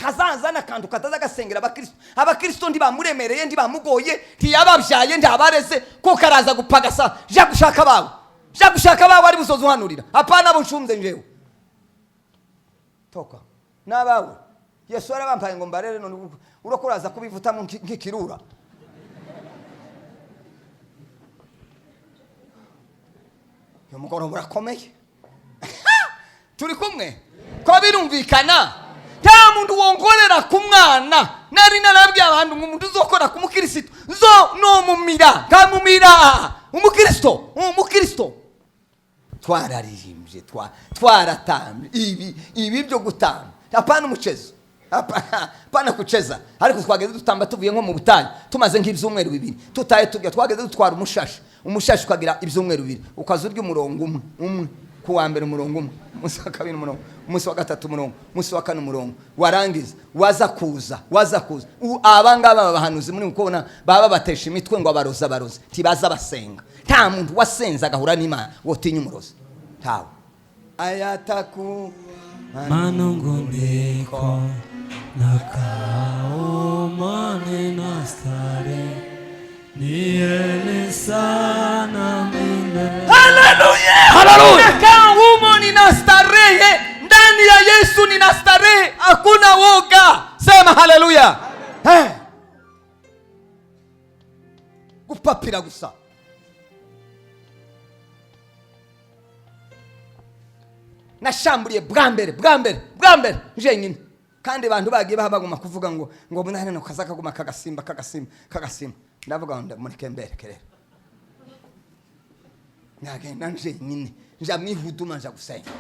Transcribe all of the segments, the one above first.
Kazazana akantu kataza gasengera abakristo. Abakristo ntibamuremereye, ntibamugoye, ntiyababyaye, ntiyabareze, ko karaza gupagasa. Ja gushaka abawe, ja gushaka abawe, ari busoza uhanurira. Apana abo nshunze njewe. Toka n'abawe. Yesu yarabampaye ngo mbarere, none urako uraza kubivutamo nk'ikirura. Uyu mugoroba urakomeye. Turi kumwe ko birumvikana, nta muntu wongorera ku mwana. Nari narabwiye abantu ngo umuntu uzokora ku mukristo zo nomumira, nkamumira. Umukristo, umukristo, twararirimbye, twaratambye. Ibi byo gutamba, hapana umuchezo. Hapana kucheza. Ariko twageze dutamba tuvuye nko mu butayu, tumaze nk'ibyumweru 2 tutaye tujya, twageze dutwara umushashi. Umushashi ukagira ibyumweru 2, ukaza urya umurongo umwe umwe. Ku wa mbere umurongo umwe, umunsi wa kabiri umurongo, umunsi wa gatatu umurongo, umunsi wa kane umurongo. Warangiza waza kuza, waza kuza. Aba ngaba babahanuzi muri kubona baba batesha imitwe ngo abarozi, abarozi ntibaza basenga. Nta muntu wasenze agahura n'Imana wotinya umurozi, ntawe. Ayataku Manunguniko nakaumane na stare niele sana mine. Haleluya! Haleluya! Nakaa humo nina starehe ndani ya Yesu, nina starehe, hakuna woga. Sema haleluya! Eh. Gupapira gusa. Nashamburiye bwa mbere, bwa mbere, bwa mbere jenyine, kandi abantu bagiye baguma kuvuga ngo munani no kaza kaguma kagasimba, kagasimba, kagasimba. Ndavuga ngo mureke mbereke rero. Nagenda jenyine, nja mwihuduma, nja gusenga,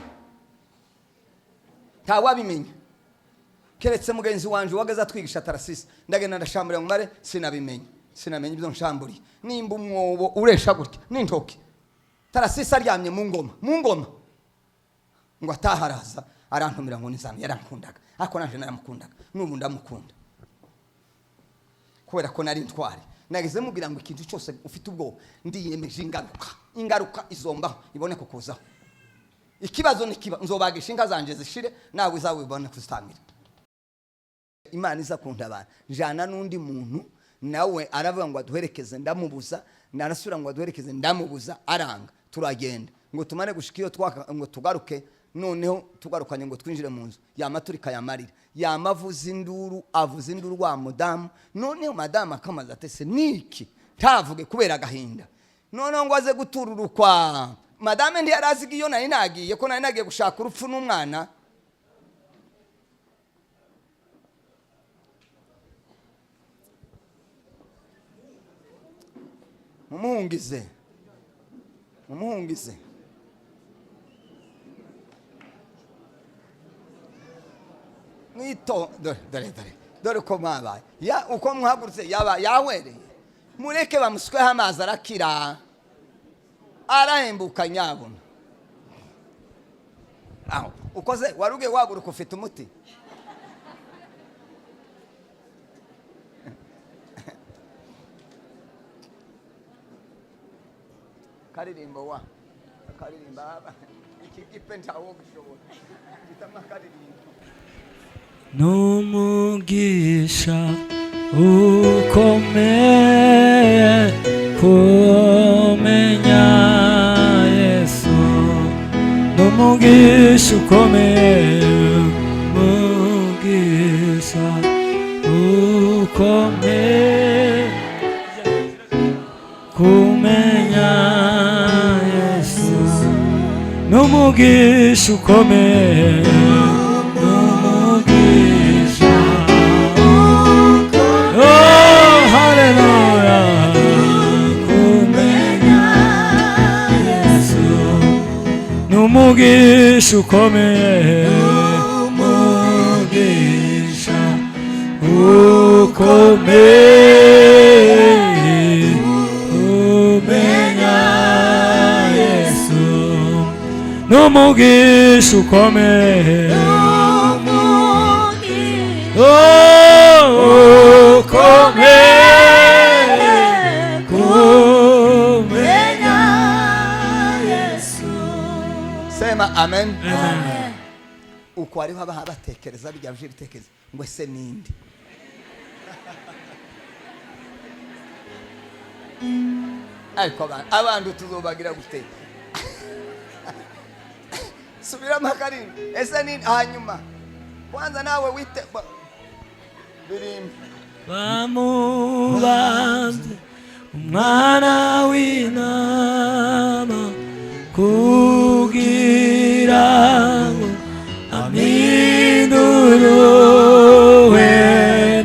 ntawabimenya keretse mugenzi wanje wageze atwigisha Tarasisi. Ndagenda ndashamburira ngo mare, sinabimenya, sinamenya ibyo nshamburiye. Nimba umwobo uresha gutya n'intoki, Tarasisi aryamye mu ngoma, mu ngoma, ngo ataharaza arantumira ngo nizame. Yarankundaga, ariko nanje naramukundaga, n'ubu ndamukunda, kubera ko nari ntwari. Nageze mubwira ngo ikintu cyose ufite ubwoba, ndiyemeje ingaruka, ingaruka izombaho ibone kukuzaho. Ikibazo nikiba nzobagisha inka zanje zishire, nawe izawe ibone kuzitangira. Imana iza kuntabara, njana n'undi muntu, nawe aravuga ngo aduherekeze, ndamubuza. Narasubira ngo aduherekeze, ndamubuza, aranga. Turagenda ngo tumare gushika iyo twaka, ngo tugaruke. Noneho tugarukanye ngo twinjire mu nzu, yamaturika yamarira, yamavuza induru, avuza induru wa mudamu. Noneho madamu akamaze atese niki, ntavuge kubera agahinda. Noneho ngo aze gutururukwa, madame ntiyari iyo nari nagiye, ko nari nagiye gushaka urupfu n'umwana. Mumuhungize, mumuhungize. Mwito, dore, dore, dore, dore uko mwabaye ya, uko muhagurutse yaba yawereye. Mureke bamusweho amazi, arakira, arahembuka nyabuna. Aho ukoze wari ugiye wahaguruka ufite umuti. Karirimbo wa karirimba iki gipe ntawo gushobora gitama karirimbo. N'umugisha ukomeye kumenya Yesu, n'umugisha ukomeye, umugisha ukomeye kumenya Yesu, n'umugisha ukomeye, n'umugisha. Oh, haleluya! Kumenya Yesu n'umugisha ukomeye, umugisha ukomeye kumenya Yesu, n'umugisha ukomeye. Oh, ukomeye kumenya Yesu. Sema amen. Amen. Uko Ariko hariho abaha batekereza bijya bije bitekereza ngo ese ninde? Ariko abantu tuzobagira gute? Subiramo akarindwi, ese ninde? Hanyuma kwanza nawe wite birimbi. Bamubambye umwana w'intama kugira ngo amindurwe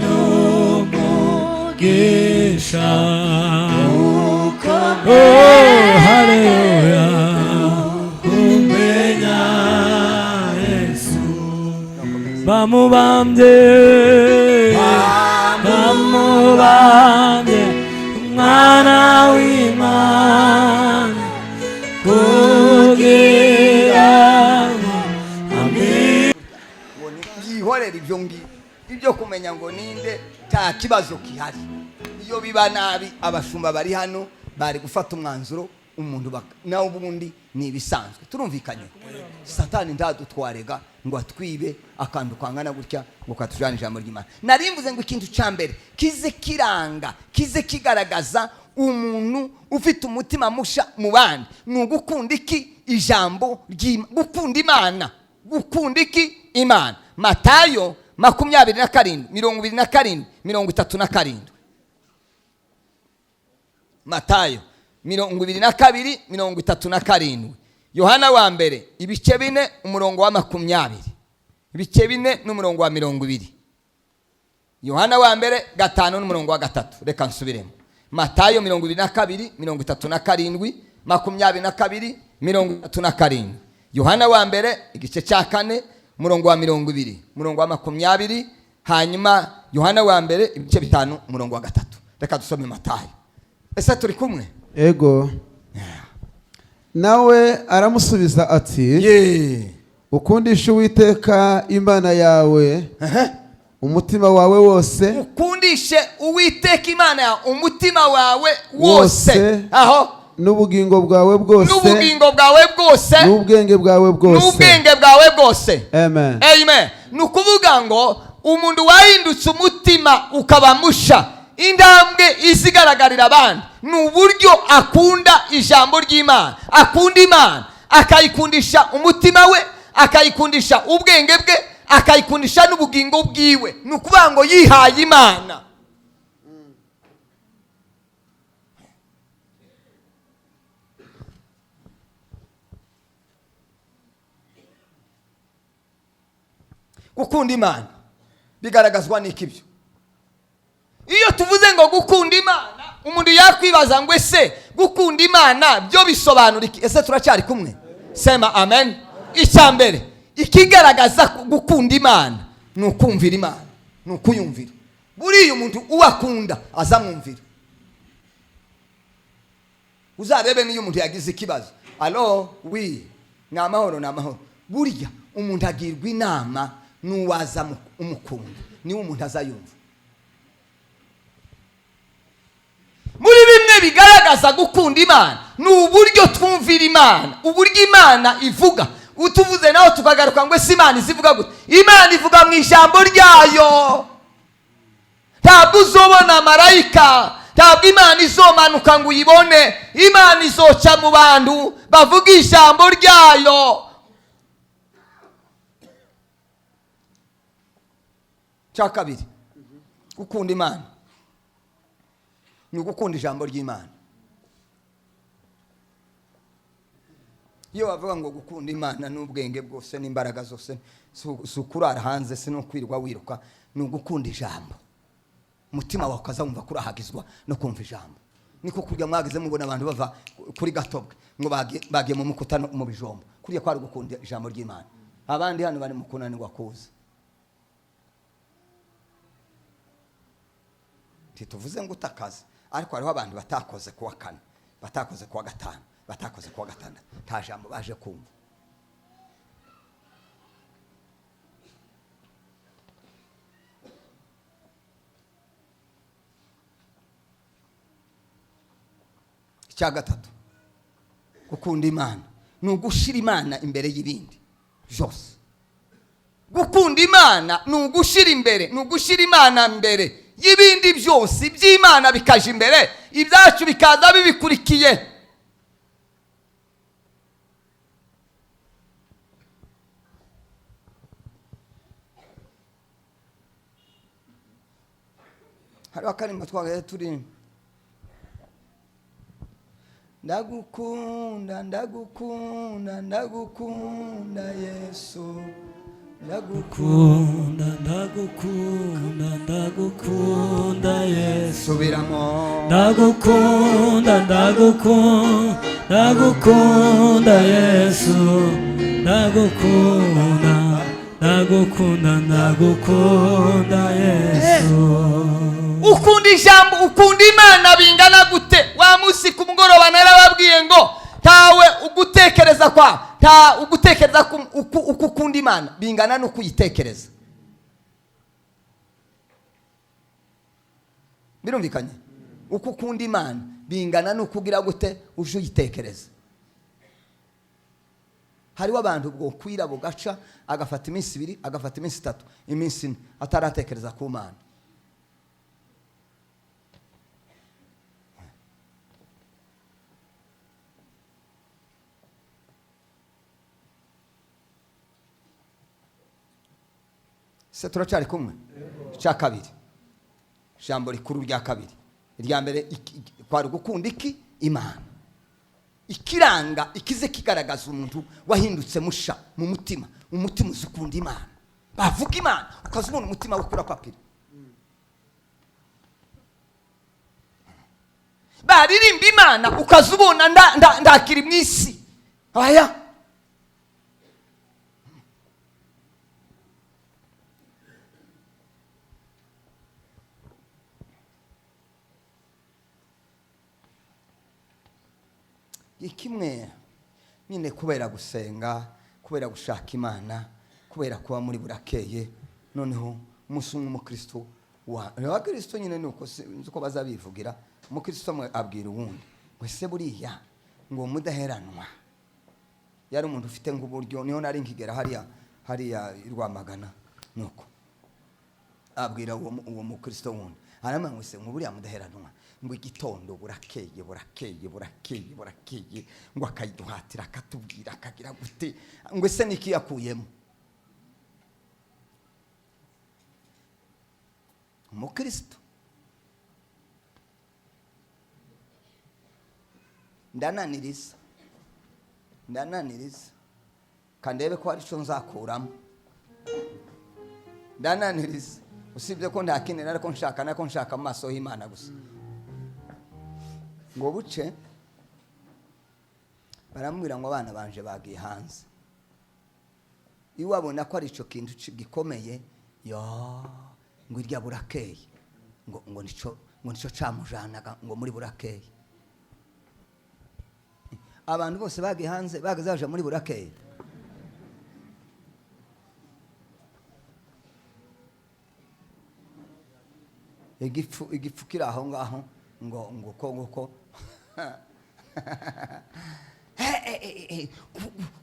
n'umugisha. Oh, haleluya, kumenya Yesu. Bamubambye, bamubambye umwana w'Imana kugira ngo Ngo yihorere ibyo ngibyo, ibyo kumenya ngo ninde, nta kibazo gihari. Iyo biba nabi, abashumba bari hano bari gufata umwanzuro umuntu nawe ubundi ni ibisanzwe. Turumvikanye? Satani ntadutwarega ngo atwibe akantu kangana gutya ngo katujane ijambo ry'Imana. Nari mvuze ngo ikintu cya mbere kize kiranga, kize kigaragaza umuntu ufite umutima musha mu bandi ni ugukunda iki? Ijambo ry'Imana. Gukunda Imana. Gukunda iki? Imana. Matayo 27, 27, 37. Matayo 22, 37. Yohana wa mbere ibice 4, umurongo wa 20, ibice 4 n'umurongo wa 20. Yohana wa mbere 5 n'umurongo wa 3. Reka nsubiremo. Matayo 22, 37, 22, 37. Yohana wa mbere igice cya 4, umurongo wa 20, umurongo wa 20. Hanyuma Yohana wa mbere ibice 5, umurongo wa 3. Reka dusome Matayo. Ese turi kumwe? Ego. Nawe aramusubiza ati: ukundisha Uwiteka Imana yawe umutima wawe wose, ukundishe Uwiteka Imana yawe umutima wawe wose, wose, aho n'ubugingo bwawe bwose, n'ubugingo bwawe bwose, n'ubwenge bwawe bwose, n'ubwenge bwawe bwose. Amen. Amen. Ni ukuvuga ngo umuntu wahindutse umutima ukaba musha, intambwe izigaragarira abandi ni uburyo akunda ijambo ry'Imana, akunda Imana akayikundisha umutima we, akayikundisha ubwenge bwe, akayikundisha n'ubugingo bwiwe. Ni ukuvuga ngo yihaye Imana. Gukunda Imana bigaragazwa n'iki? Ibyo iyo tuvuze ngo gukunda Imana, umuntu yakwibaza ngo ese gukunda Imana byo bisobanura iki? Ese turacyari kumwe? Sema amen. Icya mbere ikigaragaza gukunda Imana ni ukumvira Imana, ni ukuyumvira. Buriya umuntu uwakunda azamwumvira. Uzarebe niyo umuntu yagize ikibazo, alo wi, ni amahoro, ni amahoro. Burya umuntu agirwa inama n'uwaza umukunda, niwe umuntu azayumva. Muri bimwe bigaragaza gukunda Imana ni uburyo twumvira Imana, uburyo Imana ivuga. Utuvuze nawe tukagaruka ngo ese Imana izivuga gute? Imana ivuga mu ijambo ryayo. Ntabwo uzobona marayika, ntabwo Imana izomanuka ngo uyibone. Imana izoca mu bantu bavuga ijambo ryayo. Cya kabiri, gukunda Imana ni ugukunda ijambo ry'Imana. Iyo bavuga ngo gukunda Imana n'ubwenge bwose n'imbaraga zose, si ukurara hanze, si no kwirirwa wiruka, ni ugukunda ijambo. Umutima wawe ukazamva kurahagizwa no kumva ijambo. Niko kurya mwagize mubona abantu bava kuri Gatobwe ngo bagiye mu mukutano mu bijombo, kuriya kwari gukunda ijambo ry'Imana. Abandi hano bari mu kunanirwa kuza. Ntituvuze ngo utakaze, ariko hariho abantu batakoze kuwa kane, batakoze kuwa gatanu, batakoze kuwa gatandatu, nta jambo baje kumva. Icya gatatu, gukunda Imana ni ugushira Imana imbere y'ibindi byose. Gukunda Imana ni ugushyira imbere, ni ugushyira Imana mbere y'ibindi byose. Iby'Imana bikaja imbere, ibyacu bikaza bibikurikiye. Hariho akarima twagaye turi: "Ndagukunda, ndagukunda, ndagukunda Yesu, ndagukunda." Ndagukunda, ndagukunda, ndagukunda Yesu. Subiramo. Ndagukunda, ndagukunda, ndagukunda Yesu, ndagukunda, ndagukunda, ndagukunda Yesu. Ukunda ijambo, ukunda Imana bingana gute? Wa munsi ku mugoroba narababwiye ngo ntawe ugutekereza kwa nta ugutekereza uko ukunda Imana bingana no kuyitekereza. Birumvikanye? Uko ukunda Imana bingana no kugira gute? Uje uyitekereza. Hariho abantu bwokwira bugaca, agafata iminsi 2, agafata iminsi 3, iminsi 4 ataratekereza ku Mana. Se turacyari kumwe? Icya kabiri, ijambo rikuru rya kabiri. Irya mbere kwari gukunda iki? Imana. Ikiranga ikize kigaragaza umuntu wahindutse musha mu mutima, umutima uzi ukunda Imana. Bavuga Imana ukaza ubona umutima we ukura papira. Baririmba Imana ukaza ubona ndakiri mu isi aya. Ikimwe nyine, kubera gusenga, kubera gushaka Imana, kubera kuba muri burakeye. Noneho umunsi umwe umukristo wa abakristo nyine, ni uko sinzi uko bazabivugira, umukristo amwe abwira uwundi ngo: "Ese buriya ngo mudaheranwa yari umuntu ufite nk'uburyo?" Niho nari nkigera hariya i Rwamagana. Nuko abwira uwo mukristo wundi, aramubwira ngo: "Se ngo buriya mudaheranwa ngo igitondo burakeye, burakeye, burakeye, burakeye, ngo akayiduhatira, akatubwira, akagira gute, ngo ese niki yakuyemo?" Umukristo, ndananiriza, ndananiriza, kandebe ko hari icyo nzakuramo. Ndananiriza, usibye ko nta kindi ariko nshaka, nako nshaka mu maso y'Imana gusa. Ngo buce baramubwira ngo abana banje bagiye hanze. Iyo wabona ko ari icyo kintu gikomeye ya ngo irya burakeye, ngo nico camujanaga ngo muri burakeye. Abantu bose bagiye hanze bageze baje muri burakeye. Igipfu kiri aho ngaho, ngo ko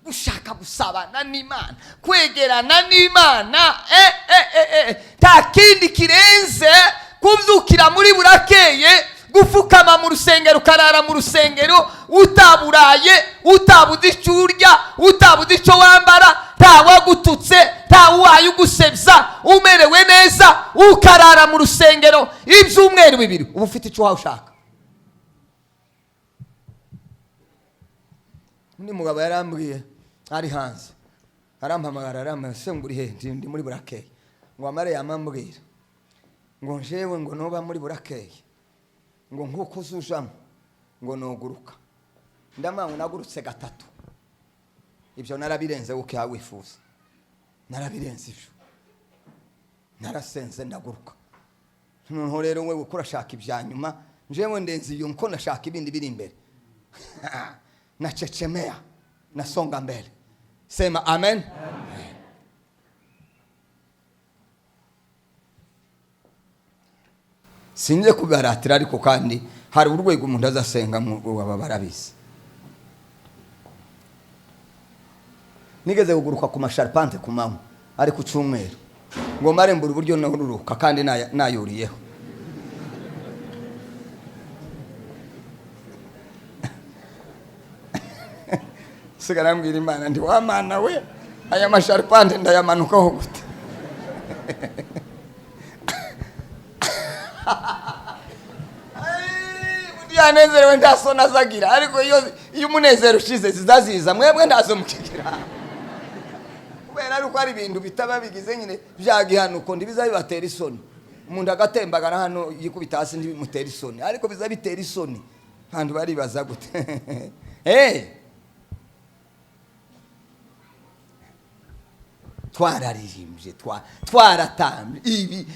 gushaka gusabana n'Imana, kwegerana n'Imana, nta kindi kirenze kubyukira muri burakeye, gupfukama mu rusengero, ukarara mu rusengero utaburaye, utabuze icyo urya, utabuze icyo wambara, ntawagututse, ntawuhaye ugusebya, umerewe neza, ukarara mu rusengero ibyumweru 2, uba ufite icyo waba ushaka. Undi mugabo yarambwiye ari hanze, arampamagara, arambwira: "Se ngo uri he?" Ndi muri burakeye. Ngo amare yamambwira ngo: "Njewe ngo nuba muri burakeye, ngo nkuko uzujamo ngo nuguruka." Ndamanga nagurutse gatatu. Ibyo narabirenze, uko wifuza narabirenze ibyo, narasenze ndaguruka. Noneho rero we uko urashaka ibya nyuma, njewe ndenze iyo, nko ndashaka ibindi biri imbere. Nachechemea, nasonga mbele. Sema amen. Sinje kubaratira, ariko kandi hari urwego umuntu azasenga mu baba barabizi. Nigeze kuguruka ku masharpante ku manywa. Ari ku cyumweru ngo mare mbura uburyo nururuka kandi nayuriyeho. Sigara mbwira Imana ndi wa Mana we, aya masharpante ndayamanukaho gute? Yanezerewe nta soni azagira, ariko iyo umunezero ushize zizaziza mwebwe ntazo mukigira, kubera ari uko ari ibintu bitaba bigize nyine bya gihanuko, ntibiza bibatera isoni. Umuntu agatembagara hano yikubita hasi ntibimutera isoni, ariko biza bitera isoni abantu baribaza gute. Hey! Twararirimbye, twaratambye,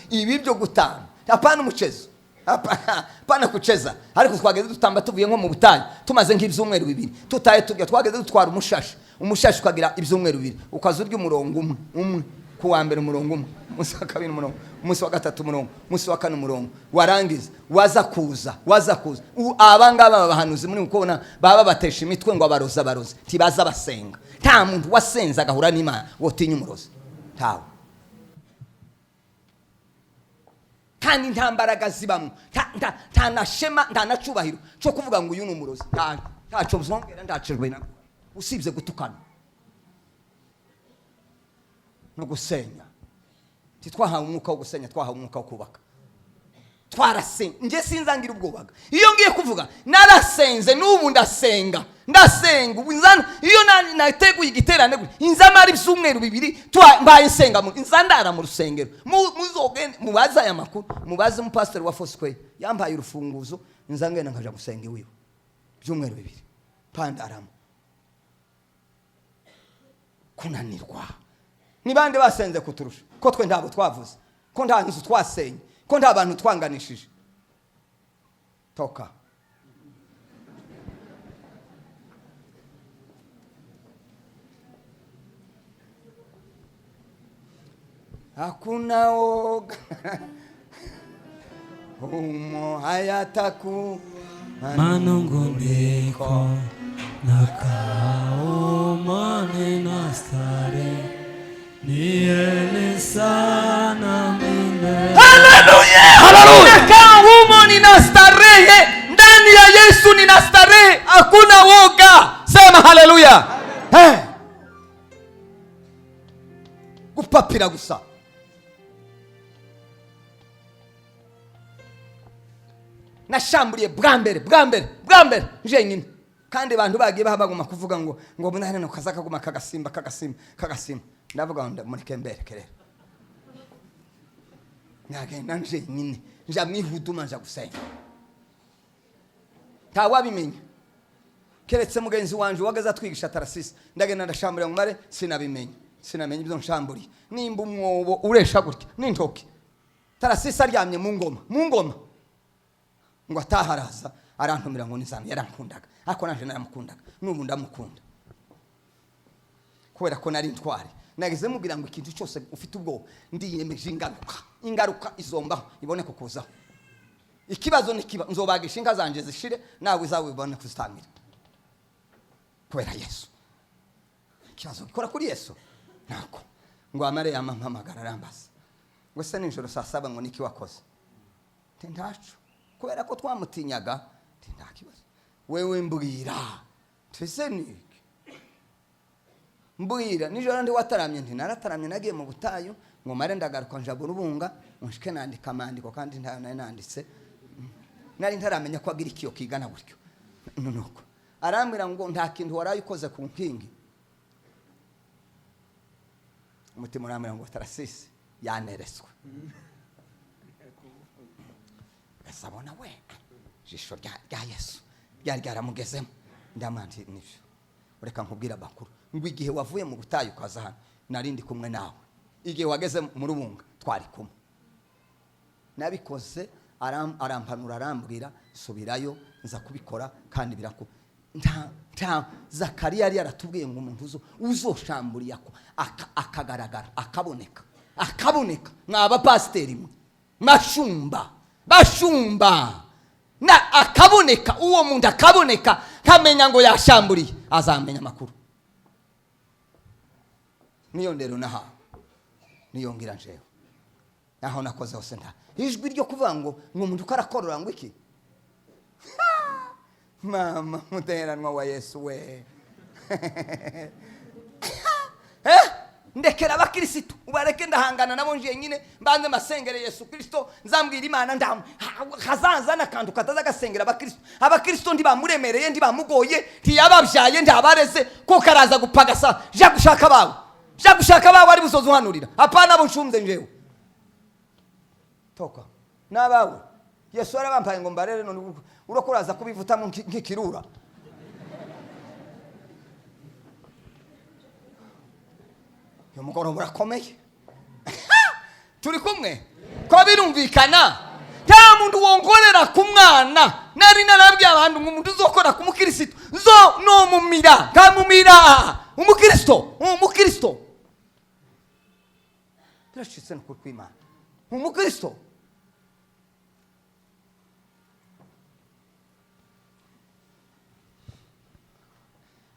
ibi byo gutamba hapana umuchezo, hapana kucheza. Ariko twageze dutamba tuvuye nko mu butayu, tumaze nk'ibyumweru 2 tutaye turya, twageze dutwara umushashi, umushashi ukagira ibyumweru 2, ukaza urya umurongo umwe umwe, ku wa mbere umurongo umwe, umunsi wa kabiri umurongo, umunsi wa gatatu umurongo, umunsi wa kane umurongo, warangiza waza kuza, waza kuza. Aba ngaba babahanuzi muri kubona baba batesha imitwe ngo abaroza abarozi ntibaza basenga. Nta muntu wasenze agahura n'Imana wotinya umurozi, ntawe. Kandi nta mbaraga zibamwo, nta na shema, nta na cubahiro cyo kuvuga ngo uyu ni umurozi. Ntaco byongera, ntaco binakora, usibye gutukana no gusenya. Ntitwahawe umwuka wo gusenya, twahawe umwuka wo kubaka. Twarasenga, nje sinzangira ubwobaga iyo ngiye kuvuga. Narasenze, n'ubu ndasenga, ndasenga ubu nzana iyo nateguye igiterane gutya, inzamara ibyumweru 2 mbaye nsenga nza ndara mu rusengero. Muzogende mubaze aya makuru, mubaze umupasiteri wa Foursquare yampaye urufunguzo, nza ngenda nkaja gusenga iwiwe ibyumweru 2 pandaramo. Kunanirwa ni bande basenze kuturusha? Ko twe ntabwo twavuze, ko nta nzu twasenye, ko nta bantu twanganishije. Toka. Hakuna woga humo hayataku manunguniko nakaomane nastare niele sana mine. Haleluya, haleluya. Nakaa humo nina starehe, ndani ya Yesu nina starehe, hakuna woga. Sema haleluya. Hey. Gupapira gusa. Nashamburiye bwa mbere, bwa mbere, bwa mbere njenyine. Kandi abantu bagiye baguma kuvuga ngo munahene no kaza kaguma kagasimba, kagasimba, kagasimba. Ndavuga ngo mureke mbereke rero. Nagenda njenyine, nja mwihuduma nja gusenga. Ntawabimenya keretse mugenzi wanje wageze atwigisha Tarasisi. Ndagenda ndashamburiye ngo mare sinabimenya, sinamenya ibyo nshamburiye. Nimba umwobo uresha gutya n'intoki, Tarasisi aryamye mu ngoma, mu ngoma ngo ataharaza arantumira ngo nizame. Yarankundaga ariko nanje naramukundaga, n'ubu ndamukunda kubera ko nari ntwari. Nageze mubwira ngo ikintu cyose ufite ubwoba, ndiyemeje ingaruka, ingaruka izombaho ibone kukuzaho. Ikibazo ni kiba, nzobagisha inka zanje zishire, nawe izawe ibone kuzitangira kubera Yesu. Ikibazo gikora kuri Yesu nako ngo amare yamampamagara arambaza ngo se nijoro saa 7 ngo niki wakoze? Nti ntaco, kubera ko twamutinyaga. Nti nta kibazo, wewe mbwira twese niki mbwira. Nijoro ndi wataramye? Nti narataramye, nagiye mu butayu ngo mare ndagaruka nja burubunga nshike nandika amandiko, kandi ntayo nari nanditse, nari ntaramenya ko agira ikiyo kigana gutyo. Nuko arambwira ngo nta kintu waraye ukoze ku nkingi. Umutima urambwira ngo Tarasisi yanereswe. Gasabona we jisho rya Yesu ryari ryaramugezemo. Ndamwira nti nivyo, reka nkubwire amakuru ngo igihe wavuye mu butayu ukaza hano nari ndi kumwe nawe, igihe wageze mu rubunga twari kumwe. Nabikoze arampanura arambwira subirayo nza kubikora kandi birakuba. Nta Zakariya yari yaratubwiye ngo umuntu uzoshamburiya ko akagaragara akaboneka, akaboneka. Mwaba pasiteri mwe mashumba bashumba na akaboneka, uwo muntu akaboneka nkamenya ngo yashamburiye, azamenya amakuru. Niyo ndero nahawe. Niyo ngira njewe aho nakoze hose, nta ijwi ryo kuvuga ngo umuntu uko arakorora ngo iki. Mama muteranwa wa Yesu we. Ndekera abakirisitu, ubareke, ndahangana nabo njyenyine. Mbanze masengere Yesu Kristo, nzambwira Imana ndamu hazazana akantu kataza agasengera abakristo. Abakristo ntibamuremereye, ntibamugoye, ntiyababyaye, ntiyabareze, ko karaza gupagasa. Ja gushaka abawe, ja gushaka abawe, ari busoza uhanurira, apana abo nshunze njewe. Toka n'abawe, Yesu yarabampaye ngo mbarere, none urako uraza kubivutamo nk'ikirura. Uyu mugoroba urakomeye, turi kumwe ko birumvikana. Nta muntu wongorera ku mwana. Nari narabwiye abantu ngo umuntu uzokora ku mukristo zo nomumira, nkamumira. Umukristo, umukristo, biracitse n'ukuri kw'Imana, umukristo.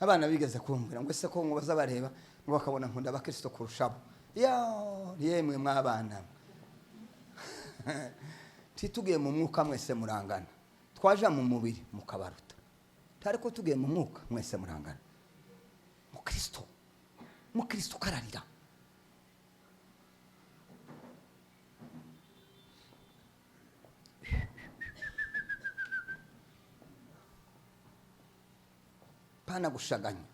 Abana bigeze kumbwira ngo ese ko ngo baza bareba ngo bakabona nkunda abakristo kurushabo. Ya yemwe mwabana, titugiye mu mwuka mwese murangana, twaja mu mubiri mukabaruta, ariko tugiye mu mwuka mwese murangana. Mukristo, mukristo kararira. Pana gushaganya,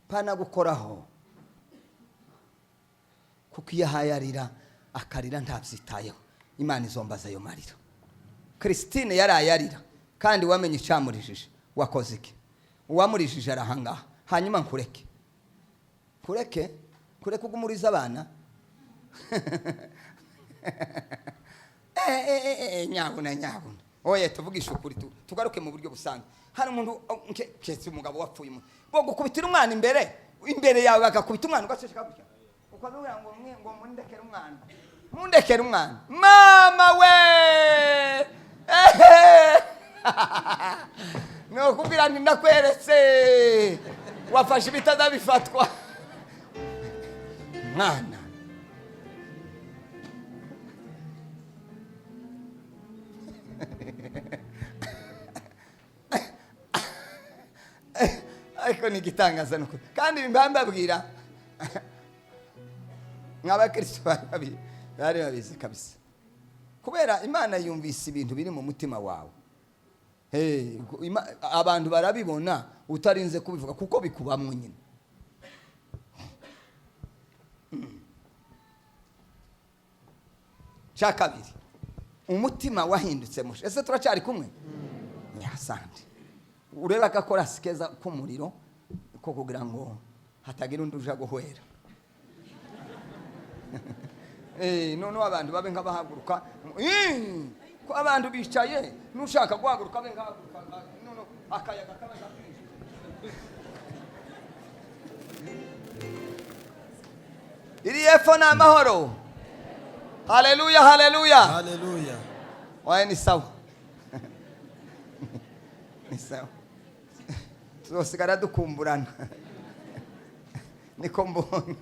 pana gukoraho, kuko iyo ahaye arira, akarira ntabyitayeho. Imana izombaza ayo marira. Christine yaraye arira, kandi wamenye icyamurijije. Wakoze iki? Uwamurijije arahangaha. Hanyuma nkureke, nkureke, nkureke ugumuriza abana. Nyabuna, nyabuna, oye, tuvugishe ukuri, tugaruke mu buryo busanzwe. Hari umuntu, oh, ketse umugabo wapfuye, umuntu bo gukubitira umwana imbere yawe, bagakubita umwana ugaceceka gutya, ukavuga ngo mwe ngo mundekere umwana, mundekere umwana, mama we. Ehe! Ni ukubwira nti ndakweretse, wafashe ibitazabifatwa mwana. Ariko ni igitangaza nukuri, kandi ibi mba mbabwira nk'abakristo bari babizi kabisa, kubera Imana yumvise ibintu biri mu mutima wawe. Hey, abantu barabibona utarinze kubivuga, kuko bikubamwo nyine. Cya kabiri, umutima wahindutse musha. Ese turacyari kumwe? Nyasande urebe agakorasi keza k'umuriro ko kugira ngo hatagira undi uja guhwera. Noneho abantu babe nk'abahaguruka. Ko abantu bicaye, n'ushaka guhaguruka abe nk'ahaguruka, noneho akayaga kaba gakwinjira. Iri epfo ni amahoro. Haleluya, haleluya! Haleluya. Waye, ni sawa, ni sawa, tuzosigara dukumburana, niko mbonye.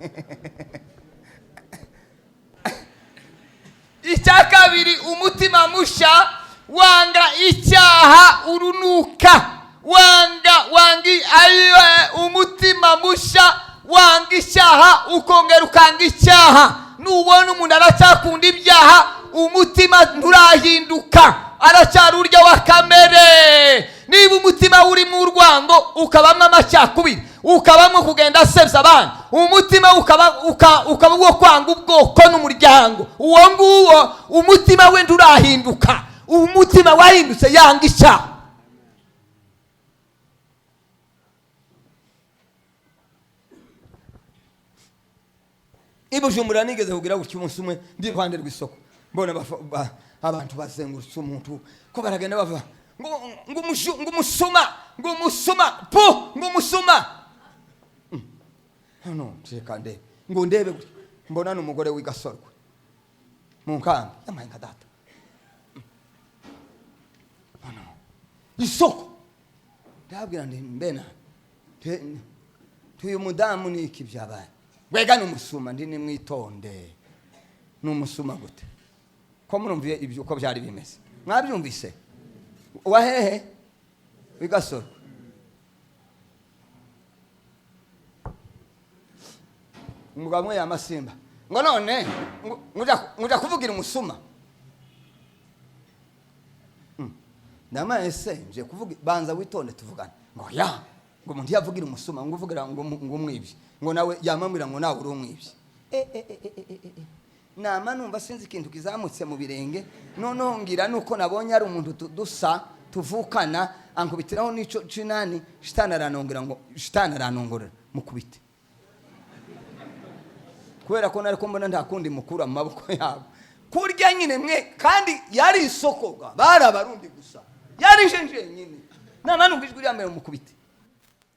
Icya kabiri, umutima musha wanga icyaha urunuka, wanga wanga ayiwe. Umutima musha wanga icyaha, ukongera ukanga icyaha. Nubona umuntu aracyakunda ibyaha, umutima nturahinduka, aracyari urya wa kamere. Niba umutima urimo urwango, ukabamo amacakubiri, ukabamo kugenda asebya abandi, umutima ukaba uwo kwanga ubwoko n'umuryango, uwo nguwo umutima we nturahinduka. Umutima wahindutse yanga icyaha. I Bujumbura nigeze kugira gutya umunsi umwe, ndi iruhande rw'isoko, mbona abantu bazengurutse umuntu, ko baragenda bava ngo umusuma, ngo umusuma pu, ngo umusuma. Hano reka ndebe, ngo ndebe gutya, mbona ni umugore w'igasorwe mu nkambi yamaye nka data. Hano isoko, ndababwira ndi mbena uyu mudamu ni iki byabaye? Wega ni umusuma. Ndi nimwitonde. Ni umusuma gute ko murumviye ibyo uko byari bimeze? Mwabyumvise wahehe bigasoro. Umugabo umwe yamasimba ngo none ngo uja kuvugira umusuma. Ndamaye se nje kuvuga, banza witonde tuvugane. Ngo ya ngo umuntu yavugira umusuma, ngo uvugira ngo umwibye, ngo nawe yamamwira ngo nawe uri umwibye. Nama numva sinzi ikintu kizamutse mu birenge. Noneho ngira nuko nabonye ari umuntu dusa tuvukana, ankubitiraho n'ico cinani. Shitani aranongera, ngo shitani aranongorera mukubite, kubera ko nari ko mbona nta kundi mukura mu maboko yabo kurya nyine mwe. Kandi yari isoko ga, bari Abarundi gusa, yari nje nyine. Nama numva ijwi ryambere mukubite,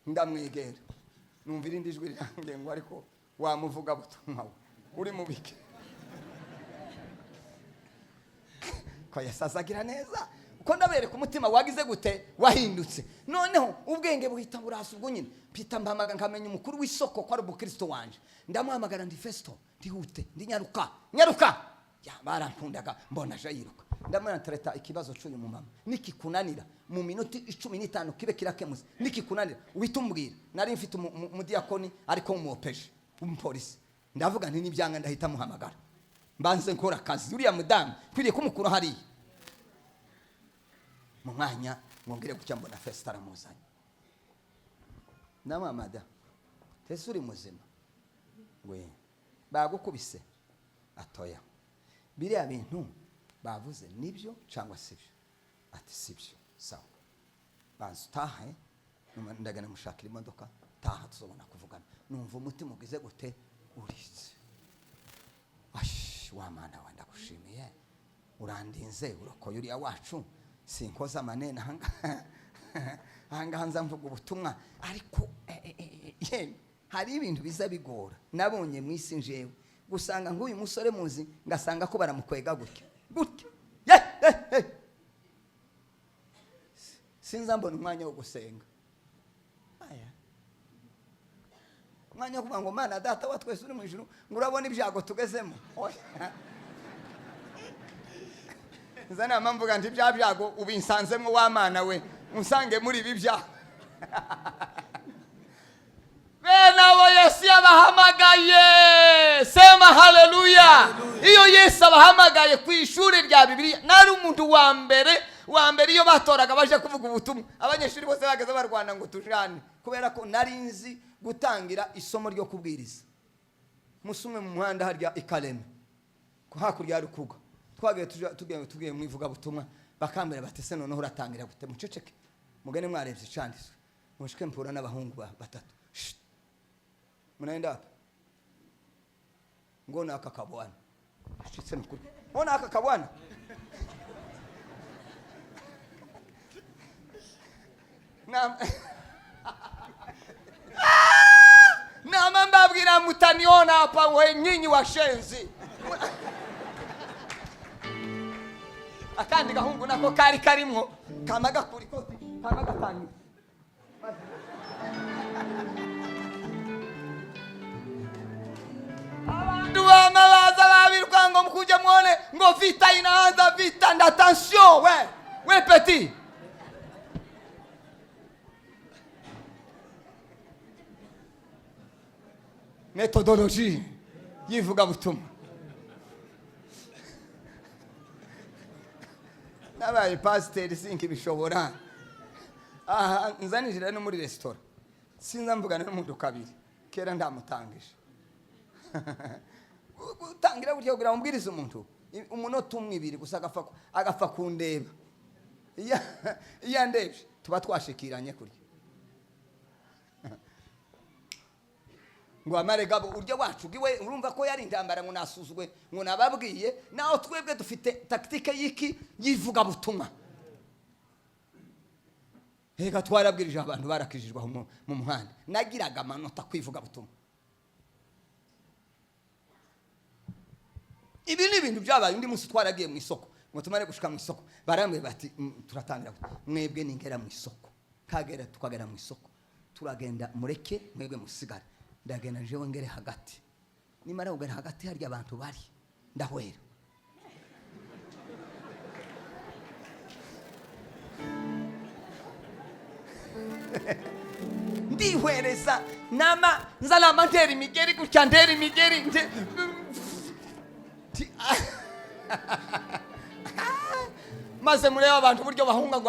ndamwegera, numva irindi jwi rirangiye ngo ariko wamuvuga butumwa we uri mubike ko yasazagira neza, uko ndabereka umutima wagize gute wahindutse. Noneho ubwenge buhita burasa. Ubwo nyine mpita mpamaga nkamenya umukuru w'isoko ko ari umukristo wanje. Ndamuhamagara, ndi Festo, ndihute, ndi nyaruka nyaruka. Ya barankundaga. Mbona aje yiruka, ndamubwira, ntereta ikibazo cy'uyu mumama, nikikunanira mu minota 15 kibe kirakemutse, nikikunanira uhita umbwira. Nari mfite umudiyakoni ariko w'umuopeje w'umupolisi. Ndavuga nti nibyanga ndahita muhamagara, mbanze nkora akazi. Uriya mudamu nkwiriye kumukura hariya mu mwanya. Ngongere gutya, mbona Fesita aramuzanye. Ndamamada ese uri muzima we? Bagukubise? Atoya. Biriya bintu bavuze nibyo cyangwa sibyo? Ati sibyo. Sawa, banza utahe. Nyuma ndagana mushakira imodoka, taha tuzobona kuvugana. Numva umutima ugize gute? Uritse. Ash, wa Mana we, ndagushimiye, urandinze, urokoye uriya wacu. Sinkoza amanene ahangaha, ahangaha nza mvuga ubutumwa, ariko hari ibintu biza bigora nabonye mu isi. Njewe gusanga nk'uyu musore muzi, ngasanga ko baramukwega gutya gutya. Ye, ye, ye. Sinza mbona umwanya wo gusenga. Aya umwanya wo kuvuga ngo Mana Data wa twese uri mu ijuru, ngo urabona ibyago tugezemo. Oya. Nza nama mvuga nti bya byago ubinsanzemo wa Mana we, unsange muri ibi byago. Bene abo Yesu yabahamagaye, sema haleluya. Iyo Yesu abahamagaye ku ishuri rya Bibiliya, nari umuntu wa mbere wa mbere. Iyo batoraga baje kuvuga ubutumwa, abanyeshuri bose bageze barwana ngo tujane, kubera ko nari nzi gutangira isomo ryo kubwiriza. Umunsi umwe mu muhanda harya ikareme hakurya ya Rukuga, twagiye tugiye tugiye mu ivugabutumwa, bakambwira bati se noneho uratangira gute? Muceceke, mugane mwarebye icanditswe. Mushike mpura n'abahungu batatu. Shh. Munaenda wapi? Ngona aka kabwana shitse nukuri, ona aka kabwana. Nama mbabwira mutaniona hapa we nyinyi washenzi. Akandi gahungu nako kari karimwo kama gakura ikoti, kama gatangira. Abantu bama baza babiruka ngo mkuje muone ngo vita inaanza, vita nda attention we we petit. Methodologie y'ivugabutumwa, nabaye pasiteri sinkibishobora. Aha nzanijira no muri resitora, sinza mvugana n'umuntu kabiri kera ndamutangije. Gutangira gutya kugira ngo umbwirize umuntu umunota umwe, ibiri gusa, agapfa kundeba. Iyo andebye tuba twashikiranye kurya ngo amare gabo urya wacu giwe. Urumva ko yari intambara ngo nasuzugwe, ngo nababwiye. Naho twebwe dufite tactique y'iki? Y'ivugabutumwa. Reka twarabwirije abantu barakijijwe aho mu muhanda. Nagiraga amanota kwivugabutumwa. Ibi ni ibintu byabaye. Undi munsi twaragiye mu isoko, ngo tumare gushika mu isoko barambwira bati turatangira gute? Mwebwe ningera mu isoko kagera, tukagera mu isoko turagenda, mureke mwebwe musigare, ndagenda jewe ngere hagati. Nimara kugera hagati harya abantu bari Ndahwera. Ndihwereza nama nza nama ntera imigeri gutya, ntera imigeri maze murebe abantu uburyo bahunga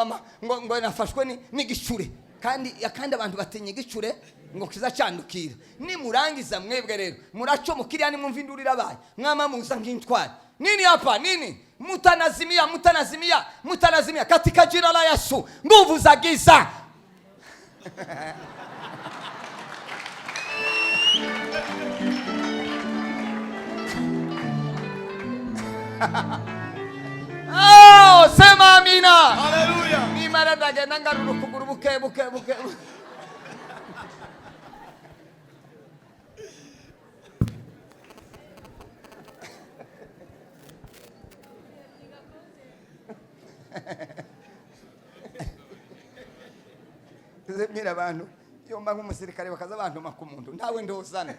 ngo ngo nafashwe n'igicure, kandi abantu batinya igicure ngo kizacandukira. Nimurangiza mwebwe rero muraco mukiriya, nimwumva induru irabaye mwama muza nk'intwari. Nini hapa nini? Mutanazimia, mutanazimia, mutanazimia katika jina la Yesu, nguvu za giza. Oh, sema amina. Haleluya. Nimara ndagenda ngarura ukuguru buke buke buke. Mbwira abantu iyo mba nk'umusirikare bakaza bantuma ku muntu ntawe ndozana,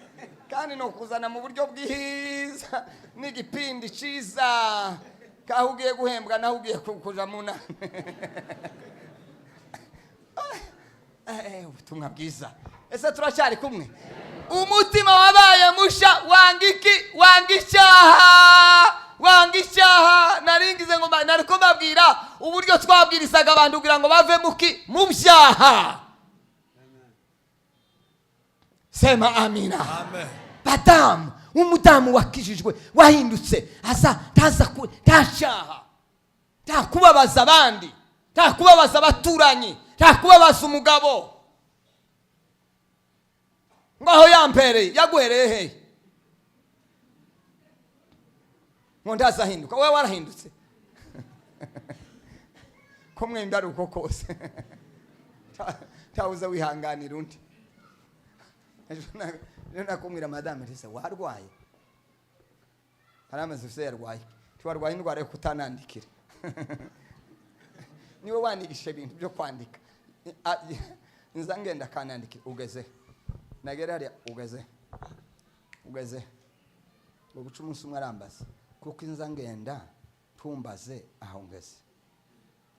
kandi ni ukuzana mu buryo bwiza n'igipindi cyiza, kaho ugiye guhembwa naho ugiye kuja mu nama. Ubutumwa bwiza. Ese turacyari kumwe? Umutima wabaye musha, wanga iki? Wanga icyaha, wanga icyaha. Naringize ngo nariko mbabwira uburyo twabwirizaga abantu kugira ngo bave muki? Mu byaha. Sema amina. Amen. Badamu, umudamu wakijijwe wahindutse, aza ntaza nta cyaha, nta kubabaza abandi, nta kubabaza abaturanyi, nta kubabaza umugabo. Ngo aho yampereye, yaguhereye hehe? Ngo ntazahinduka. Wowe warahindutse ko mwembi ari uko kose. Ntawuza wihanganira undi. Ejo nakumwira madame nti se warwaye? Hari amaze se yarwaye. Ntiwarwaye indwara yo kutanandikira. Niwe wanigisha ibintu byo kwandika. Nza ngenda akanandikira, ugeze. Nagera hariya, ugeze. Ugeze. Ngo guca umunsi umwe arambaza. Kuko inza ngenda ntumbaze aho ngeze.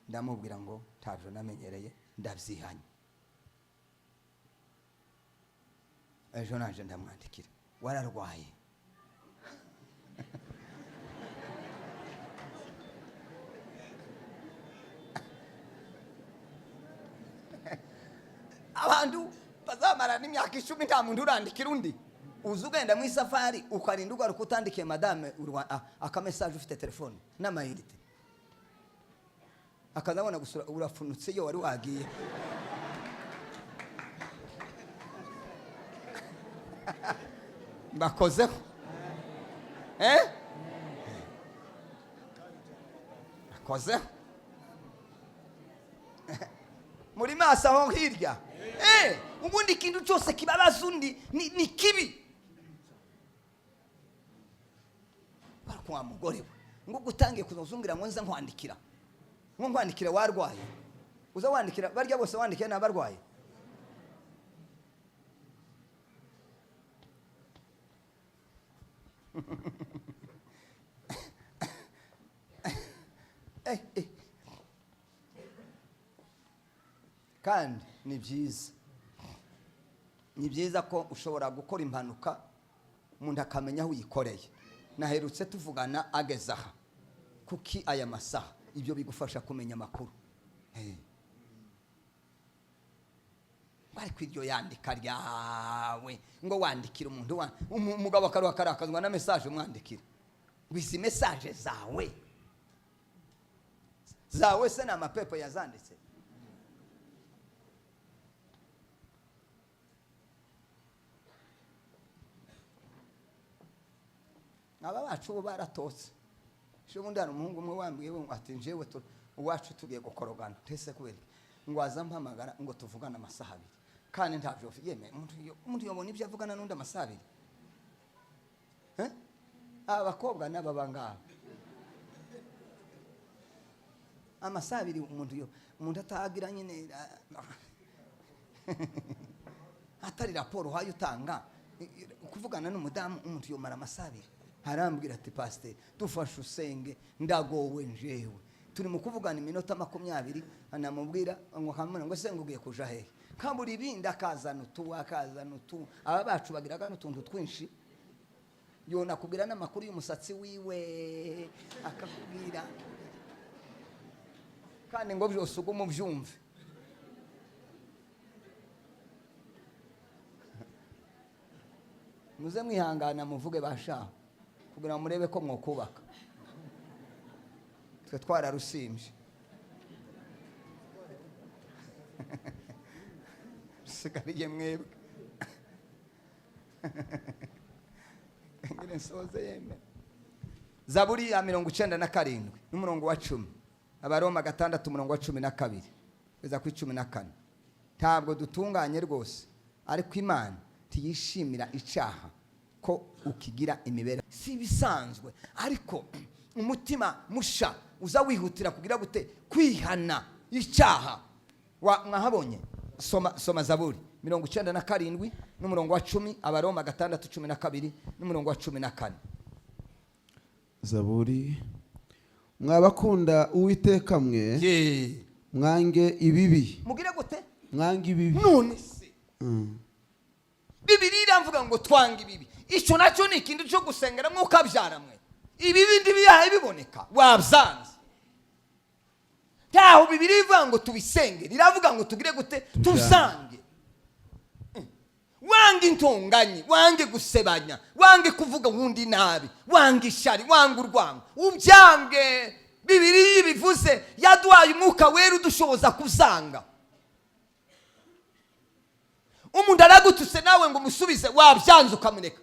Ndamubwira ngo ntavyo namenyereye, ndavyihanye. Ejo naje ndamwandikira, wararwaye. Abantu bazamara n'imyaka 10 nta muntu urandikira undi. Uza ugenda mu isafari ukarinda ugaruka utandikiye madame aka message ufite telefone n'amayinite, akazabona gusura urafunutse iyo wari wagiye. Mbakozeho. Bakozeho. Muri maso aho hirya. Ubundi ikintu cyose kibabaza undi ni kibi. Bariko wa mugore we ngo gutangiye kuzungira ngo nza nkwandikira. Ngo nkwandikira warwaye. Uza wandikira barya bose wandikira n'abarwaye. Kandi ni byiza. Ni byiza ko ushobora gukora impanuka umuntu akamenya aho uyikoreye. Naherutse tuvugana ageze aha. Kuki aya masaha? Ibyo bigufasha kumenya amakuru. Ariko iryo yandika ryawe ngo wandikira umuntu umugabo akaruha akarakazwa na message umwandikira. Ngo izi message zawe zawe se ni amapepo yazanditse? Aba bacu bo baratotse. Ejo bundi hari umuhungu umwe wambwiye ngo ati njyewe uwacu tugiye gukorogana. Ntese kubera iki? Ngo aza mpamagara ngo tuvugane amasaha abiri. Kandi ntavyo yeme, umuntu yobona ibyo avugana n'undi amasaha abiri. Aba bakobwa n'aba bangaba. Amasaha abiri umuntu atagira nyine, atari raporo uhaye utanga, kuvugana n'umudamu umuntu yomara amasaha abiri. Arambwira ati: "Pasiteri, dufashe usenge, ndagowe njewe." Turi mu kuvugana iminota 20, anamubwira ngo akamubwira ngo: "Se ngo ugiye kuja hehe?" Kabura ibindi, akazana utu, akazana utu. Aba bacu bagiraga n'utuntu twinshi. Yona akubwira n'amakuru y'umusatsi wiwe, akakubwira kandi ngo byose ugume ubyumve. Muze mwihangana, muvuge bashaho kugira ngo murebe ko mwokubaka. Twe twararusimbye, rusigariye mwebwe. Ngire nsoze yemera. Zaburi ya 97 n'umurongo wa 10, Abaroma 6 umurongo wa 12 kugeza kuri 14. Ntabwo dutunganye rwose, ariko Imana ntiyishimira icyaha ko ukigira imibereho. Si ibisanzwe, ariko umutima musha uza wihutira kugira gute? Kwihana icyaha. Mwahabonye? Soma, soma Zaburi 97 n'umurongo wa 10, Abaroma 6:12 n'umurongo wa 14. Zaburi. Mwabakunda Uwiteka mwe, mwange ibibi. Mugire gute? Mwange ibibi. None se Bibiri iravuga ngo twanga ibibi. Icyo nacyo ni ikintu cyo gusengera. Mwuka mwe, ibibi ntibiyahe biboneka, wabyanze. Ntaho Bibiri ivuga ngo tubisenge, iravuga ngo tugire gute? Tusange. Wange intonganye, wange gusebanya, wange kuvuga wundi nabi, wange ishari, wange urwango, ubyange. Bibiri bivuze yaduhaye Umwuka Wera udushoboza kuzanga. Umuntu aragututse, nawe ngo umusubize, wabyanze ukamureka.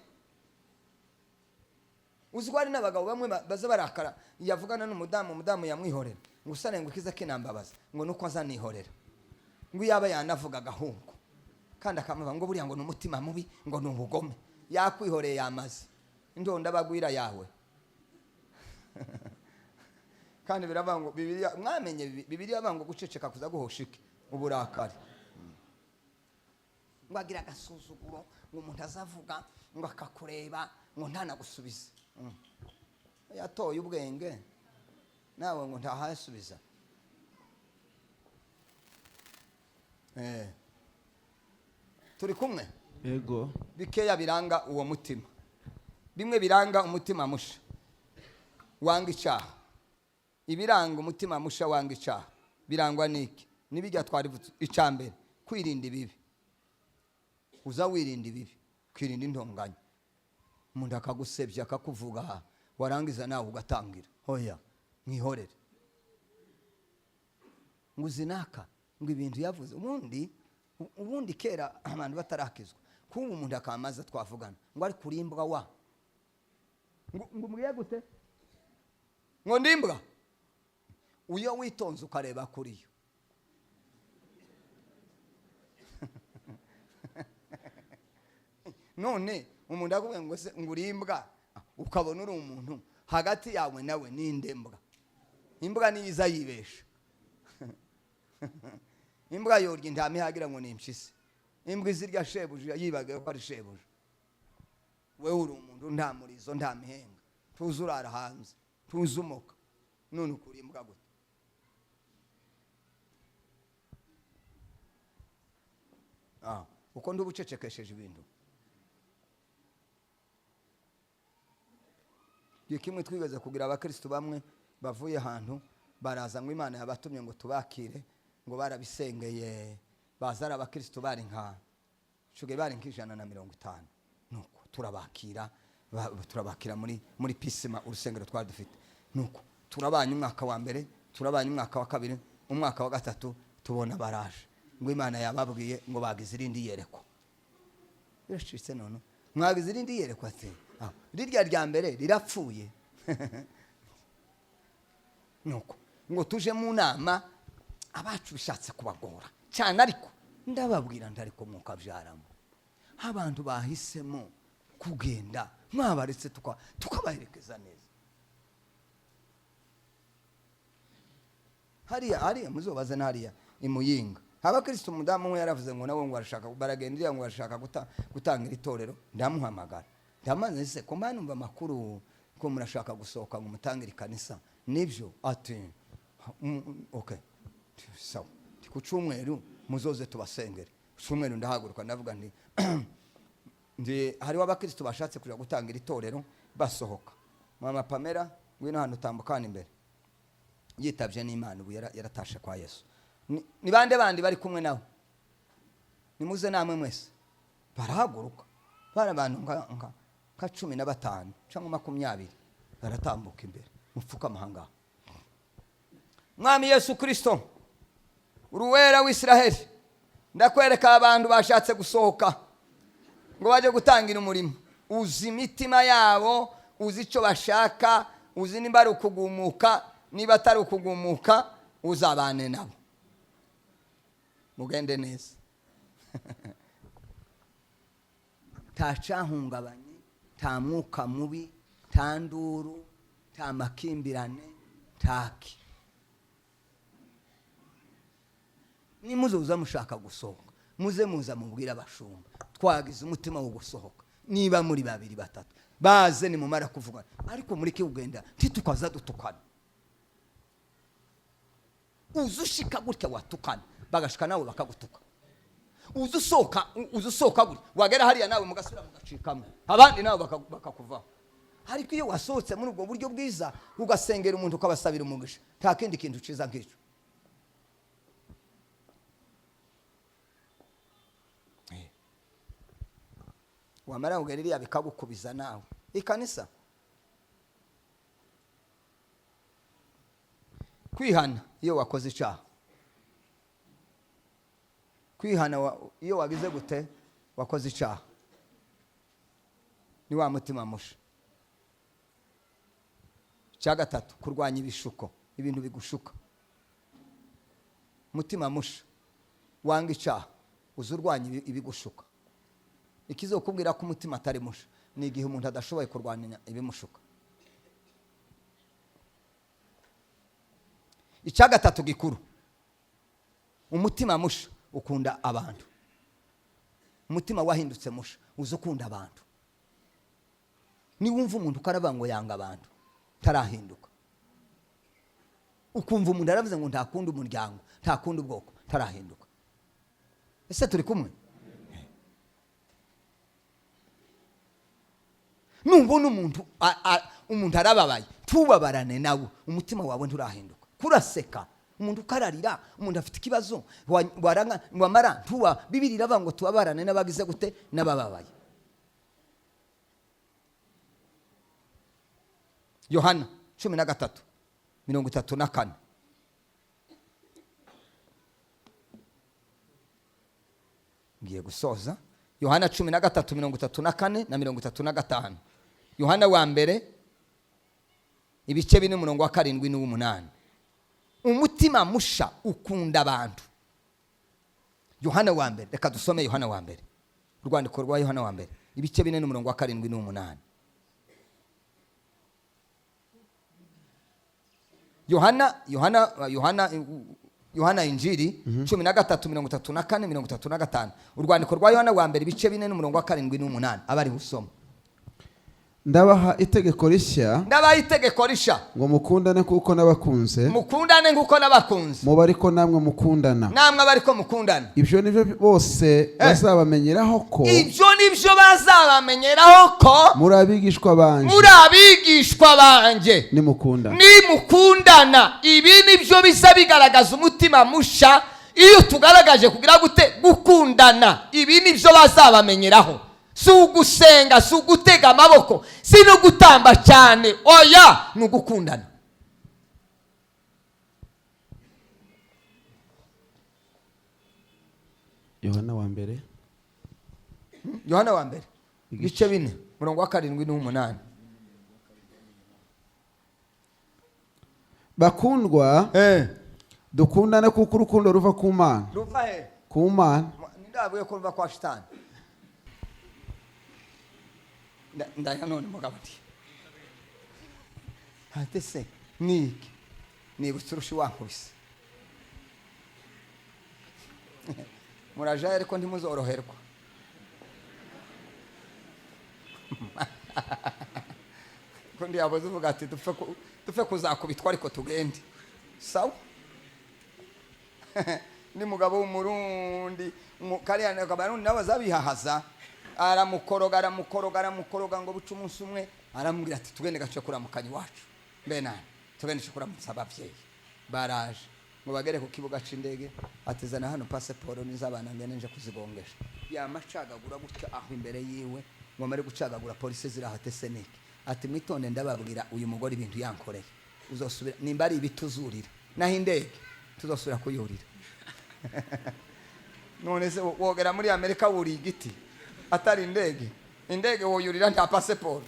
Uzi ko hari n'abagabo bamwe baza barakara, yavugana n'umudamu, umudamu yamwihorera, ngo usane ngo ikiza kinambabaza ngo nuko azanihorera, ngo yaba yanavuga agahungu kandi akamuvuga ngo buriya ngo ni umutima mubi, ngo ni ubugome. Yakwihoreye, yamaze indonda bagwira yawe. Kandi biravuga ngo Bibiliya, mwamenye Bibiliya bavuga ngo guceceka kuza guhosha iki? Uburakari. Ngo agira agasuzuguro, ngo umuntu azavuga ngo akakureba ngo ntanagusubize. Yatoye ubwenge nawe ngo ntahasubiza. Turi kumwe? Yego. Bikeya biranga uwo mutima, bimwe biranga umutima musha wanga icyaha. Ibiranga umutima musha wanga icyaha birangwa n'iki? N'ibijya twarivutse. Icya mbere, kwirinda ibibi. Uza wirinda ibibi, kwirinda intonganya. Umuntu akagusebya, akakuvuga, warangiza nawe ugatangira: "Hoya, mwihorere." Ngo uzinaka ngo ibintu yavuze. Ubundi kera abantu batarakizwa, kuba umuntu akamaza twavugana ngo ari kurimbwa wa ngo umbwiye gute ngo ndimbwa? Uyo witonze ukareba kuri yo. None umuntu akubwiye ngo se ngo uri imbwa, ukabona uri umuntu, hagati yawe nawe ninde mbwa? Imbwa niyo iza yibesha. Imbwa yorya intama ihagira ngo ni impyisi. Imbwa izirya shebuja yibagiwe ko ari shebuja. Wewe uri umuntu, nta murizo, nta mihenga, tuzi urara hanze, tuzi umoka, none ukuri imbwa gute? Uko ndi ucecekesheje ibintu. Igihe kimwe twigeze kugira abakristo bamwe bavuye ahantu, baraza ngo Imana yabatumye ngo tubakire, ngo barabisengeye. Baza ari abakristo bari nka shuge, bari nk'150. Nuko turabakira, turabakira muri Pisima, urusengero twari dufite. Nuko turabanye umwaka wa mbere, turabanye umwaka wa kabiri, umwaka wa gatatu tubona baraje ngo Imana yababwiye ngo bagize irindi yerekwa. Biracitse. None mwagize irindi yerekwa? Ati: "Ah, rirya rya mbere rirapfuye." Nuko ngo tuje mu nama, abacu bishatse kubagora cyane, ariko ndababwira ndariko mwukabyaramo abantu bahisemo kugenda, mwabaretse tukabaherekeza neza. Hariya, hariya muzobaze hariya imuyinga abakristo. Umudamu umwe yaravuze ngo nawe ngo arashaka, baragenda iriya ngo arashaka gutanga iri torero. Ndamuhamagara. Ndamaze se ko numva amakuru ko murashaka gusohoka ngo mutangire ikanisa, nibyo? Ati "Okay, sawa." Nti, "Ku cyumweru muzoze tubasengere." Ku cyumweru ndahaguruka, ndavuga nti ndi hariho abakristo bashatse kuja gutangira itorero basohoka. Mama Pamela, ngwino hano, utambukana imbere. Yitabye n'Imana, ubu yaratashe kwa Yesu. Ni bande bandi bari kumwe nawe? Nimuze namwe mwese. Barahaguruka, bari abantu nka 15 cyangwa 20, baratambuka imbere. Mupfukama ahangaha. Mwami Yesu Kristo, uruwera w'Isiraheli, ndakwereka abantu bashatse gusohoka ngo bajye gutangira umurimo. Uzi imitima yabo, uzi icyo bashaka, uzi nimba ari ukugumuka, niba atari ukugumuka, uzabane nabo, mugende neza. Nta cyahungabanye, nta mwuka mubi, nta nduru, nta makimbirane, ntaki. Nimuzoza mushaka gusohoka, muze muza mubwire abashumba, twagize umutima wo gusohoka. Niba muri babiri, batatu, baze. Nimumara kuvugana, ariko mureke kugenda ntitukaza dutukana. Uza ushika gutya watukana, bagashika nawe bakagutuka. Uza usohoka gutya, wagera hariya nawe mugasubira mugacikamo, abandi nawe bakakuvaho. Ariko iyo wasohotse muri ubwo buryo bwiza, ugasengera umuntu, ukabasabira umugisha, nta kindi kintu ciza nk'icyo. Wamara kugera iriya bikagukubiza nawe ikanisa. Kwihana iyo wakoze icyaha, kwihana iyo wagize gute, wakoze icyaha, ni wa mutima musha. Icya gatatu, kurwanya ibishuko, ibintu bigushuka. Mutima musha wanga icyaha, uza urwanya ibigushuka. Ikizokubwira ko umutima atari musha ni igihe umuntu adashoboye kurwanya ibimushuka. Icya gatatu gikuru, umutima musha ukunda abantu. Umutima wahindutse musha uza ukunda abantu. Niwumva umuntu ukaravuga ngo yanga abantu, tarahinduka. Ukumva umuntu aravuze ngo ntakunda umuryango, ntakunda ubwoko, tarahinduka. Ese turi kumwe? Nubona umuntu umuntu arababaye, tubabarane nawe, umutima wawe nturahinduka. Kuraseka umuntu ukararira, umuntu afite ikibazo, wamara ntuba. Bibiri iravuga ngo tubabarane n'abagize gute, n'abababaye. Yohana 13:34. Ngiye gusoza. Yohana 13:34 na 35. Yohana wa mbere, ibice 4, umurongo wa 7 n'uw'umunani. Umutima musha ukunda abantu. Yohana wa mbere, reka dusome Yohana wa mbere, urwandiko rwa Yohana wa mbere, ibice 4 n'umurongo wa 7 n'uw'umunani. Yohana, Yohana, Yohana, Yohana Injiri 13:34, 35. Urwandiko rwa Yohana wa mbere, ibice 4 n'umurongo wa 7 n'umunani, aba ari usoma. Ndabaha itegeko rishya. Ndabaha itegeko rishya. Ngo mukundane kuko nabakunze. Mukundane nk'uko nabakunze. Muba ariko namwe mukundana. Namwe aba ariko mukundana. Ibyo nibyo bose bazabamenyeraho ko Ibyo nibyo bazabamenyeraho ko muri abigishwa banje. Muri abigishwa banjye. Nimukundana. Nimukundana. Ibi nibyo bisa bigaragaza umutima musha. Iyo tugaragaje kugira gute, gukundana, ibi nibyo bazabamenyeraho. Si ugusenga, si ugutega amaboko, si no gutamba cyane, oya, ni ugukundana. Yohana wa mbere. Yohana wa mbere, ibice 4, murongo wa 7 n'umunani. Bakundwa, dukundane kuko urukundo ruva ku Mana. Ruva he? Ku Mana. Ndavuye ko ruva kwa Shitani. Ndaya none mugabo ati ate se niki nibutse urushi wankubise. Murajayo ariko ntimuzoroherwa. Ko ndiyabuze uvuga ati dupfe kuzakubitwa ariko tugende. Sawa, ni mugabo w'Umurundi, kariya Abarundi nabo bazabihahaza. Aramukoroga, aramukoroga, aramukoroga, ngo buce umunsi umwe aramubwira ati: "Tugende gace kuramukanya iwacu." Mbe nani, tugende gace kuramutsa abavyeyi. Baraje ngo bagere ku kibuga c'indege, atizana hano pasiporo n'izabana, ngene nje kuzigongesha. Yamacagagura gutya aho imbere yiwe, ngo amare gucagagura, polisi zirahate seneke, ati: "Mwitonde, ndababwira uyu mugore ibintu yankoreye, uzosubira nimba ari ibiti uzurira, naho indege tuzosubira kuyurira." None se wogera muri Amerika wuriye igiti atari indege? Indege woyurira nta pasiporo,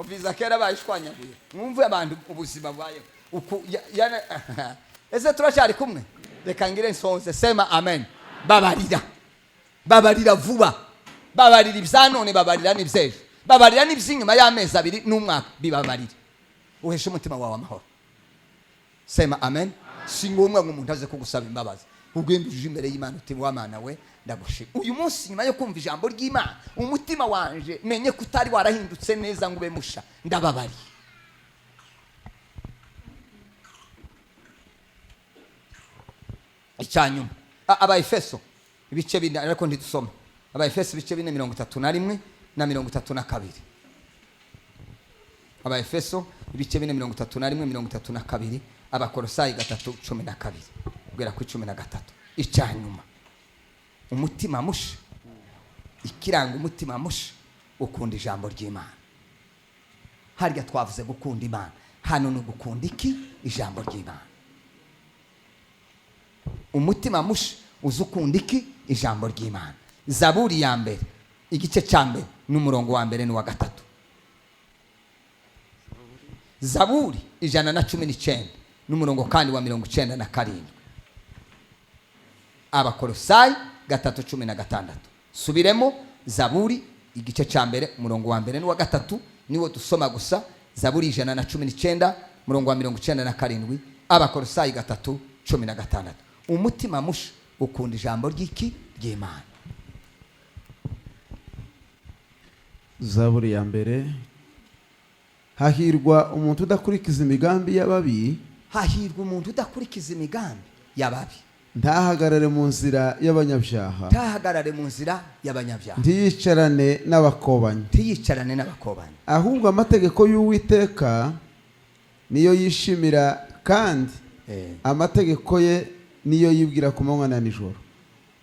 visa kera bayishwanyaguye. Mwumve abantu ubuzima bubayeho uku ese turacyari kumwe? Reka ngire nsonze. Sema amen. Babarira, babarira vuba, babarira ibya none, babarira n'iby'ejo, babarira n'iby'inyuma y'amezi 2 n'umwaka. Bibabarire, uheshe umutima wawe amahoro. Sema amen. Si ngombwa ngo umuntu aze kugusaba imbabazi. Ugenda uje imbere y'Imana uti: "Wamana we, ndagushima uyu munsi nyuma yo kumva ijambo ry'Imana, umutima wanje menye ko utari warahindutse neza ngo ube musha. Ndababariye." Icyanyuma, Abaefeso ibice 4, ariko ntidusoma. Abaefeso ibice 4, 31 na 32. Abaefeso ibice 4, 31, 32. Abakorosayi 3, 12 kugera kuri 13. Icyanyuma, umutima musha. Ikiranga umutima musha, ukunda ijambo ry'Imana. Harya twavuze gukunda Imana, hano ni ugukunda iki? Ijambo ry'Imana. Umutima musha uzi ukunda iki? Ijambo ry'Imana. Zaburi ya mbere, igice cya mbere n'umurongo wa mbere n'uwa gatatu. Zaburi 119 n'umurongo kandi wa 97. Abakorosayi 3, 16. Subiremo: Zaburi igice cya mbere, umurongo wa mbere n'uwa gatatu, niwo dusoma gusa. Zaburi 119, umurongo wa 97. Abakorosayi 3, 16. Umutima musha ukunda ijambo ry'iki? Ry'Imana. Zaburi ya mbere. Hahirwa umuntu udakurikiza imigambi y'ababi, Hahirwa umuntu udakurikiza imigambi y'ababi, ntahagarare mu nzira y'abanyabyaha, ntahagarare mu nzira y'abanyabyaha, ntiyicarane n'abakobanyi, ntiyicarane n'abakobanyi, ahubwo amategeko y'Uwiteka niyo yishimira, kandi amategeko ye niyo yibwira ku manywa na nijoro.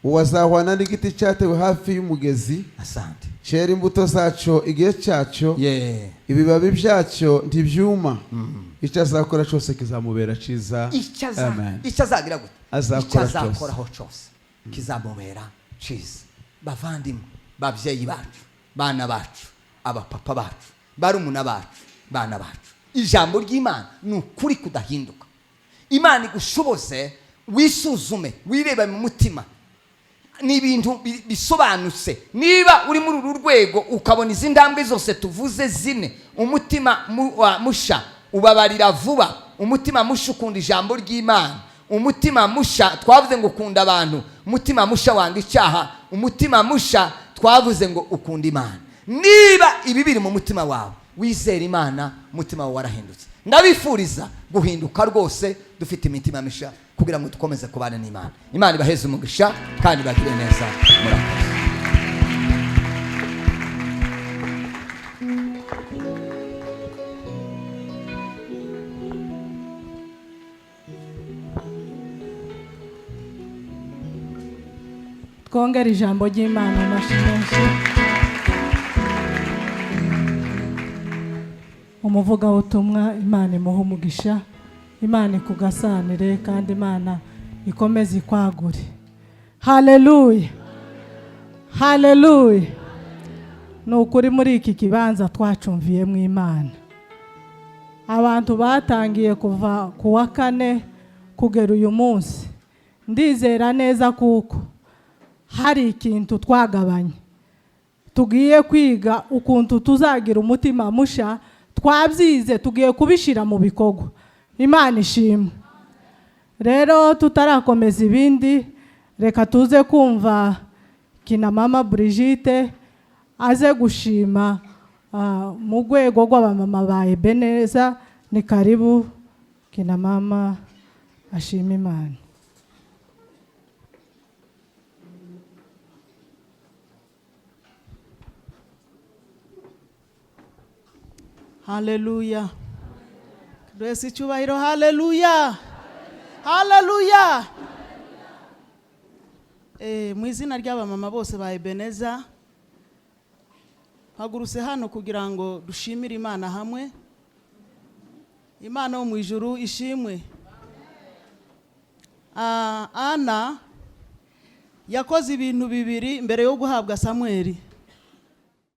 Uwo azahwana n'igiti cyatewe hafi y'umugezi, Asante. cyera imbuto zacyo igihe cyacyo, ibibabi byacyo ntibyuma, icyo azakora cyose kizamubera cyiza. Icyo Amen. icyo azagira gute? Azakora Icyo cyose. azakoraho cyose kizamubera cyiza. Bavandimwe, babyeyi bacu, bana bacu, abapapa bacu, barumuna bacu, bana bacu, ijambo ry'Imana ni ukuri kudahinduka. Imana igushoboze wisuzume, wirebe mu mutima. Ni ibintu bisobanutse. Niba uri muri uru rwego, ukabona izi ntambwe zose tuvuze zine: umutima musha ubabarira vuba, umutima musha ukunda ijambo ry'Imana, umutima musha twavuze ngo ukunda abantu, umutima musha wanga icyaha, umutima musha twavuze ngo ukunda Imana. Niba ibi biri mu mutima wawe, wizera Imana, umutima wawe warahindutse. Ndabifuriza guhinduka rwose, dufite imitima misha, kugira ngo dukomeze kubana n'Imana. Imana ibaheze umugisha kandi bagire neza. Murakoze. Twongere ijambo ry'Imana amashyi menshi. Umuvugabutumwa, Imana imuhe umugisha, Imana ikugasanire kandi Imana ikomeze ikwagure. Haleluya, haleluya! Ni ukuri, muri iki kibanza twacumviyemo Imana. Abantu batangiye kuva ku wa kane kugera uyu munsi, ndizera neza kuko hari ikintu twagabanye. Tugiye kwiga ukuntu tuzagira umutima musha. Twabyize, tugiye kubishyira mu bikorwa. Imana ishimwe. Rero tutarakomeza ibindi, reka tuze kumva kina mama Brigitte aze gushima. Mu rwego rw'abamama ba Ebeneza, ni karibu kina mama ashima Imana. Haleluya! Twese icyubahiro! Haleluya, haleluya! Mu izina ry'abamama bose ba Ebeneza, mpagurutse hano kugira ngo dushimire Imana hamwe. Imana yo mu ijuru ishimwe. Ana yakoze ibintu bibiri mbere yo guhabwa Samweli.